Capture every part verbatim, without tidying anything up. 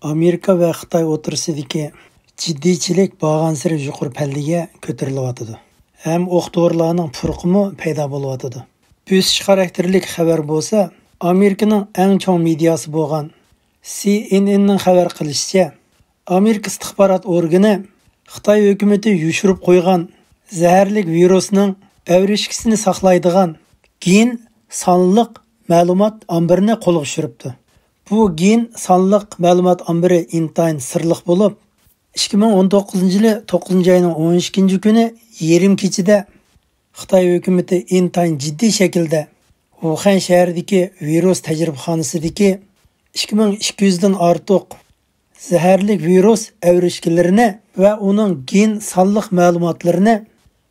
ئامېرىكا ۋە خىتاي ئوتتۇرىسىدىكى جىددىيچىلىك بارغانسېرى يۇقىرى پەللىگە كۆتۈرۈلۈۋاتىدۇ ھەم ئوق-دورىلارنىڭ پۇرىقىمۇ پەيدا بولۇۋاتىدۇ. بۆسۈش خاراكتېرلىك خەۋەر بولسا، ئامېرىكىنىڭ ئەڭ چوڭ مېدىياسى بولغان سى ئېن ئېننىڭ خەۋەر قىلىشىچە، ئامېرىكا ئىستىخبارات ئورگىنى خىتاي ھۆكۈمىتى يوشۇرۇپ قويغان زەھەرلىك ۋىرۇسنىڭ ئەۋرىشكىسىنى ساقلايدىغان گېن سانلىق مەلۇمات ئامبىرىنى قولغا چۈشۈرۈپتۇ. بۇ گېن سانلىق مەلۇمات ئامبىرى ئىنتايىن سىرلىق بولۇپ، ئىككى مىڭ ئون توققۇزىنچى يىلى توققۇزىنچى ئاينىڭ ئون ئىككىنچى كۈنى يېرىم كېچىدە خىتاي ھۆكۈمىتى ئىنتايىن جىددىي شەكىلدە ۋۇخەن شەھىرىدىكى ۋىرۇس تەجرىبىخانىسىدىكى ئىككى مىڭ ئىككى يۈزدىن ئارتۇق زەھەرلىك ۋىرۇس ئەۋرىشكىلىرىنى ۋە ئۇنىڭ گېن سانلىق مەلۇماتلىرىنى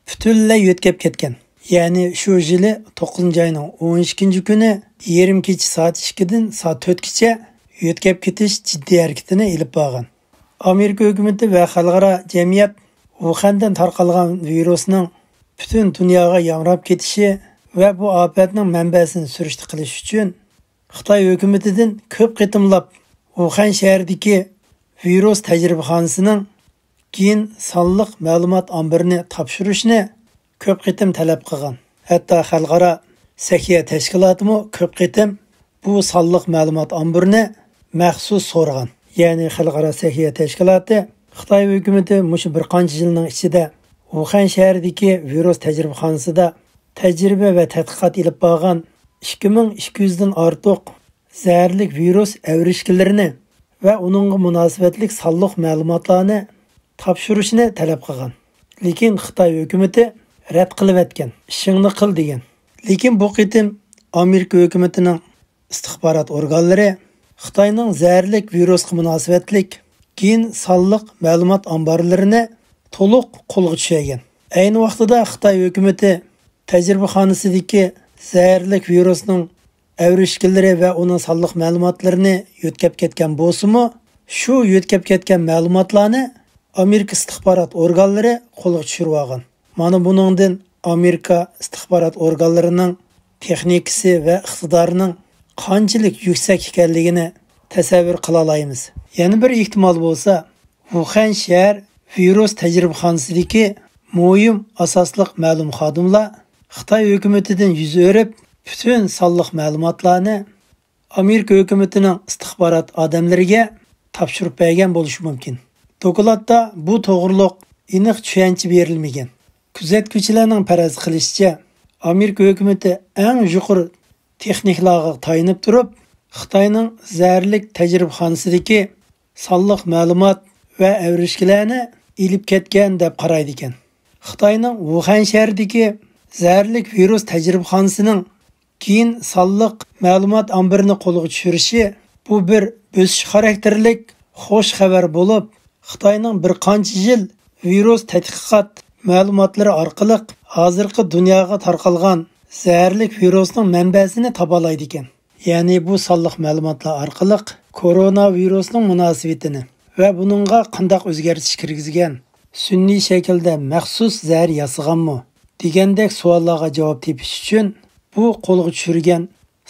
پۈتۈنلەي يۆتكەپ كەتكەن. يەنى شۇ يىلى توققۇزىنچى ئاينىڭ ئون ئىككىنچى كۈنى يېرىم كېچە سائەت ئىككىدىن سائەت تۆتكىچە يۆتكەپ كېتىش جىددىي ھەرىكىتىنى ئېلىپ بارغان. ئامېرىكا ھۆكۈمىتى ۋە خەلقئارا جەمئىيەت ۋۇخەندىن تارقالغان ۋىرۇسنىڭ پۈتۈن دۇنياغا ياڭراپ كېتىشى ۋە بۇ ئاپەتنىڭ مەنبەسىنى سۈرۈشتە قىلىش ئۈچۈن خىتاي ھۆكۈمىتىدىن كۆپ قېتىملاپ ۋۇخەن شەھىرىدىكى ۋىرۇس تەجرىبىخانىسىنىڭ گېن سانلىق مەلۇمات ئامبىرىنى تاپشۇرۇشنى كۆپ قېتىم تەلەپ قىلغان. ھەتتا خەلقئارا سەھىيە تەشكىلاتىمۇ كۆپ قېتىم بۇ سانلىق مەلۇمات ئامبىرىنى مەخسۇس سورىغان. يەنى خەلقئارا سەھىيە تەشكىلاتى خىتاي ھۆكۈمىتى مۇشۇ بىر قانچە يىلنىڭ ئىچىدە ۋۇخەن شەھىرىدىكى ۋىرۇس تەجرىبىخانىسىدا تەجرىبە ۋە تەتقىقات ئېلىپ بارغان ئىككى مىڭ ئىككى يۈزدىن ئارتۇق زەھەرلىك ۋىرۇس ئەۋرىشكىلىرىنى ۋە ئۇنىڭغا مۇناسىۋەتلىك سانلىق مەلۇماتلارنى تاپشۇرۇشنى تەلەپ قىلغان. لېكىن خىتاي ھۆكۈمىتى رەت قىلىۋەتكەن، ئىشىڭنى قىل دېگەن. لېكىن بۇ قېتىم ئامېرىكا ھۆكۈمىتىنىڭ ئىستىخبارات ئورگانلىرى خىتاينىڭ زەھەرلىك ۋىرۇسقا مۇناسىۋەتلىك گېن سانلىق مەلۇمات ئامبارلىرىنى تولۇق قولغا چۈشۈرگەن. ئەينى ۋاقتىدا خىتاي ھۆكۈمىتى تەجرىبىخانىسىدىكى زەھەرلىك ۋىرۇسنىڭ ئەۋرىشكىلىرى ۋە ئۇنىڭ سانلىق مەلۇماتلىرىنى يۆتكەپ كەتكەن بولسىمۇ، شۇ يۆتكەپ كەتكەن مەلۇماتلارنى ئامېرىكا ئىستىخبارات ئورگانلىرى قولغا چۈشۈرۈۋالغان. مانا بۇنىڭدىن ئامېرىكا ئىستىخبارات ئورگانلىرىنىڭ تېخنىكىسى ۋە ئىقتىدارىنىڭ قانچىلىك يۈكسەك ئىكەنلىكىنى تەسەۋۋۇر قىلالايمىز. يەنە بىر ئېھتىمال بولسا، ۋۇخەن شەھەر ۋىرۇس تەجرىبىخانىسىدىكى مۇھىم ئاساسلىق مەلۇم خادىملار خىتاي ھۆكۈمىتىدىن يۈز ئۆرۈپ، پۈتۈن سانلىق مەلۇماتلارنى ئامېرىكا ھۆكۈمىتىنىڭ ئىستىخبارات ئادەملىرىگە تاپشۇرۇپ بەرگەن بولۇشى مۇمكىن. دوكلاتتا بۇ توغرۇلۇق ئېنىق چۈشەنچە بېرىلمىگەن. كۆزەتكۈچىلەرنىڭ پەرەز قىلىشىچە، ئامېرىكا ھۆكۈمىتى ئەڭ يۇقىرى تېخنىكلارغا تايىنىپ تۇرۇپ، خىتاينىڭ زەھەرلىك تەجرىبىخانىسىدىكى سانلىق مەلۇمات ۋە ئەۋرىشكىلەرنى ئېلىپ كەتكەن دەپ قارايدىكەن. خىتاينىڭ ۋۇخەن شەھىرىدىكى زەھەرلىك ۋىرۇس تەجرىبىخانىسىنىڭ كېيىن سانلىق مەلۇمات ئامبىرىنى قولغا چۈشۈرۈشى، بۇ بىر بۆسۈش خاراكتېرلىك خوش خەۋەر بولۇپ، خىتاينىڭ بىر قانچە يىل ۋىرۇس تەتقىقات مەلۇماتلىرى ئارقىلىق ھازىرقى دۇنياغا تارقالغان زەھەرلىك ۋىرۇسنىڭ مەنبەسىنى تاپالايدىكەن. يەنى بۇ سانلىق مەلۇماتلار ئارقىلىق كورونا ۋىرۇسنىڭ مۇناسىۋىتىنى ۋە بۇنىڭغا قانداق ئۆزگەرتىش كىرگۈزگەن، سۈنئىي شەكىلدە مەخسۇس زەھەر ياسىغانمۇ دېگەندەك سوئاللارغا جاۋاب تېپىش ئۈچۈن بۇ قولغا چۈشۈرگەن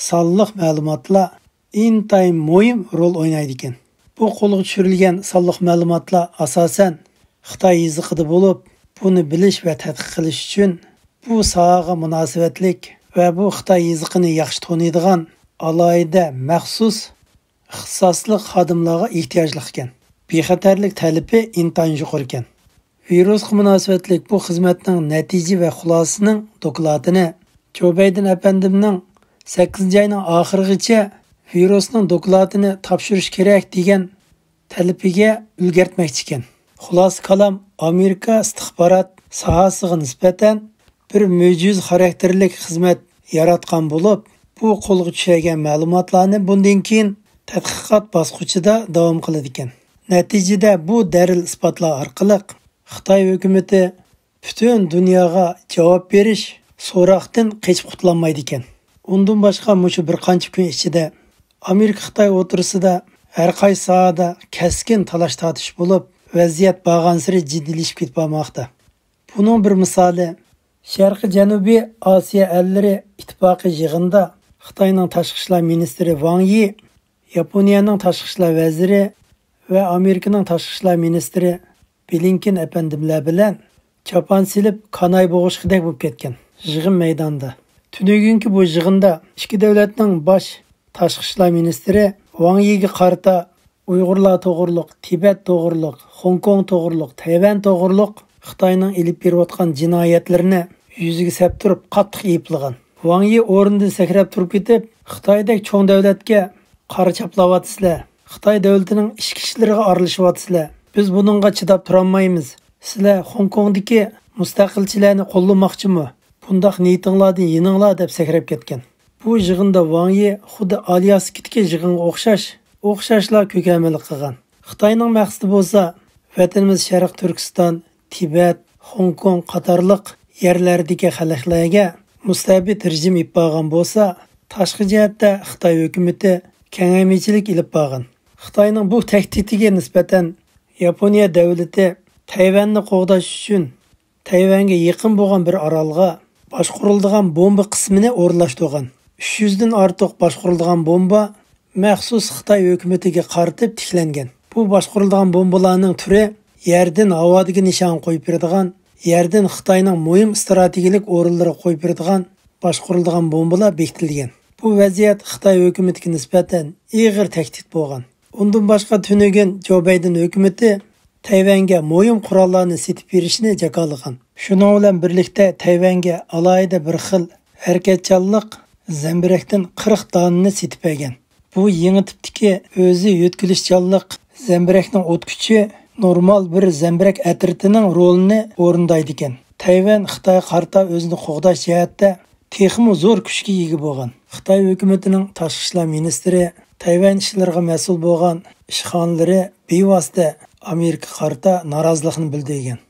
سانلىق مەلۇماتلار ئىنتايىن مۇھىم رول ئوينايدىكەن. بۇ قولغا چۈشۈرۈلگەن سانلىق مەلۇماتلار ئاساسەن خىتاي يېزىقىدا بولۇپ، بۇنى بىلىش ۋە تەتقىق قىلىش ئۈچۈن بۇ ساھەگە مۇناسىۋەتلىك ۋە بۇ خىتاي يېزىقىنى ياخشى تونۇيدىغان ئالاھىدە مەخسۇس ئىختىساسلىق خادىملارغا ئېھتىياجلىق ئىكەن. بىخەتەرلىك تەلىپى ئىنتايىن يۇقىرى ئىكەن. ۋىرۇسقا مۇناسىۋەتلىك بۇ خىزمەتنىڭ نەتىجە ۋە خۇلاسىسىنىڭ دوكلاتىنى جو بايدېن ئەپەندىمنىڭ سەككىزىنچى ئاينىڭ ئاخىرىغىچە ۋىرۇسنىڭ دوكلاتىنى تاپشۇرۇش كېرەك دېگەن تەلىپىگە ئۈلگەرتمەكچىكەن. خۇلاسە كالام، ئامېرىكا ئىستىخبارات ساھەسىگە نىسبەتەن بىر مۆجىزە خاراكتېرلىك خىزمەت ياراتقان بولۇپ، بۇ قولغا چۈشەرگەن مەلۇماتلارنى بۇندىن كېيىن تەتقىقات باسقۇچىدا داۋام قىلىدىكەن. نەتىجىدە بۇ دەلىل ئىسپاتلار ئارقىلىق خىتاي ھۆكۈمىتى پۈتۈن دۇنياغا جاۋاب بېرىش سوراقتىن قېچىپ قۇتۇلالمايدىكەن. ئۇندىن باشقا مۇشۇ بىر قانچە كۈن ئىچىدە ئامېرىكا خىتاي ئوتتۇرىسىدا ھەر قايسى ساھەدە كەسكىن تالاش تارتىش بولۇپ، ۋەزىيەت بارغانسېرى جىددىيلىشىپ كېتىپ بارماقتا. بۇنىڭ بىر مىسالى، شەرقىي جەنۇبىي ئاسىيا ئەللىرى ئىتتىپاقى يىغىنىدا خىتاينىڭ تاشقى ئىشلار مىنىستىرى ۋاڭ يى، ياپونىيەنىڭ تاشقى ئىشلار ۋەزىرى ۋە ئامېرىكىنىڭ تاشقى ئىشلار مىنىستىرى بلىنكېن ئەپەندىملەر بىلەن چاپان سېلىپ، كاناي بوغۇشقىدەك بولۇپ كەتكەن يىغىن مەيدانىدا. تۈنۈگۈنكى بۇ يىغىندا ئىككى دۆلەتنىڭ باش تاشقى ئىشلار مىنىستىرى ۋاڭ يىگە قارىتا ئۇيغۇرلار توغرۇلۇق، تىبەت توغرۇلۇق، خوڭكوڭ توغرۇلۇق، تەيۋەن توغرۇلۇق خىتاينىڭ ئېلىپ بېرىۋاتقان جىنايەتلىرىنى يۈزىگە سەپ تۇرۇپ قاتتىق ئېيىبلىغان. ۋاڭ يى ئورنىدىن سەكرەپ تۇرۇپ كېتىپ، خىتايدەك چوڭ دۆلەتكە قارا چاپلاۋاتىسىلەر، خىتاي دۆلىتىنىڭ ئىچكى ئىشلىرىغا ئارىلىشىۋاتىسىلەر. بىز بۇنىڭغا چىداپ تۇرالمايمىز. سىلەر خوڭكوڭدىكى مۇستەقىلچىلەرنى قوللىماقچىمۇ؟ بۇنداق نىيىتىڭلاردىن يېنىڭلار، دەپ سەكرەپ كەتكەن. بۇ يىغىندا ۋاڭ يى خۇددى ئالياسكىدىكى يىغىنغا ئوخشاش، ئوخشاشلا كۆكەرمىلىك قىلغان. خىتاينىڭ مەقسىتى بولسا، ۋەتىنىمىز شەرقىي تۈركىستان، تىبەت، خوڭكوڭ قاتارلىق يەرلەردىكى خەلقلەرگە مۇستەبىت رېجىم ئېلىپ بارغان بولسا، تاشقى جەھەتتە خىتاي ھۆكۈمىتى كەڭەيمىچىلىك ئېلىپ بارغان. خىتاينىڭ بۇ تەھدىتىگە نىسبەتەن ياپونىيە دۆلىتى تەيۋەننى قوغداش ئۈچۈن تەيۋەنگە يېقىن بولغان بىر ئارالغا باشقۇرۇلىدىغان بومبا قىسمىنى ئورۇنلاشتۇرغان. ئۈچ يۈزدىن ئارتۇق باشقۇرۇلىدىغان بومبا مەخسۇس خىتاي ھۆكۈمىتىگە قارىتىپ تىكلەنگەن. بۇ باشقۇرۇلىدىغان بومبىلارنىڭ تۈرى يەردىن ھاۋادىكى نىشانغا قويۇپ بېرىدىغان، يەردىن خىتاينىڭ مۇھىم ئىستراتېگىيەلىك ئورۇنلىرىغا قويۇپ بېرىدىغان باشقۇرۇلىدىغان بومبىلار بېكىتىلگەن. بۇ ۋەزىيەت خىتاي ھۆكۈمىتىگە نىسبەتەن ئېغىر تەھدىت بولغان. ئۇندىن باشقا، تۈنۈگۈن جو بايدېن ھۆكۈمىتى تەيۋەنگە مۇھىم قوراللارنى سېتىپ بېرىشنى جاكارلىغان. شۇنىڭ بىلەن بىرلىكتە، تەيۋەنگە ئالاھىدە بىر خىل ھەرىكەتچانلىق، زەمبىرەكتىن قىرىق دانىنى سېتىپ بەرگەن. بۇ يېڭى تىپتىكى ئۆزى يۆتكىلىشچانلىق زەمبىرەكنىڭ ئوت كۈچى نورمال بىر زەمبىرەك ئەترىتىنىڭ رولىنى ئورۇندايدىكەن. تەيۋەن خىتايغا قارىتا ئۆزىنى قوغداش جەھەتتە تېخىمۇ زور كۈچكە ئىگە بولغان. خىتاي ھۆكۈمىتىنىڭ تاشقى ئىشلار مىنىستىرى تەيۋەن ئىشلىرىغا مەسئۇل بولغان ئىشخانىلىرى بىۋاسىتە ئامېرىكىغا قارىتا نارازىلىقىنى بىلدۈرگەن.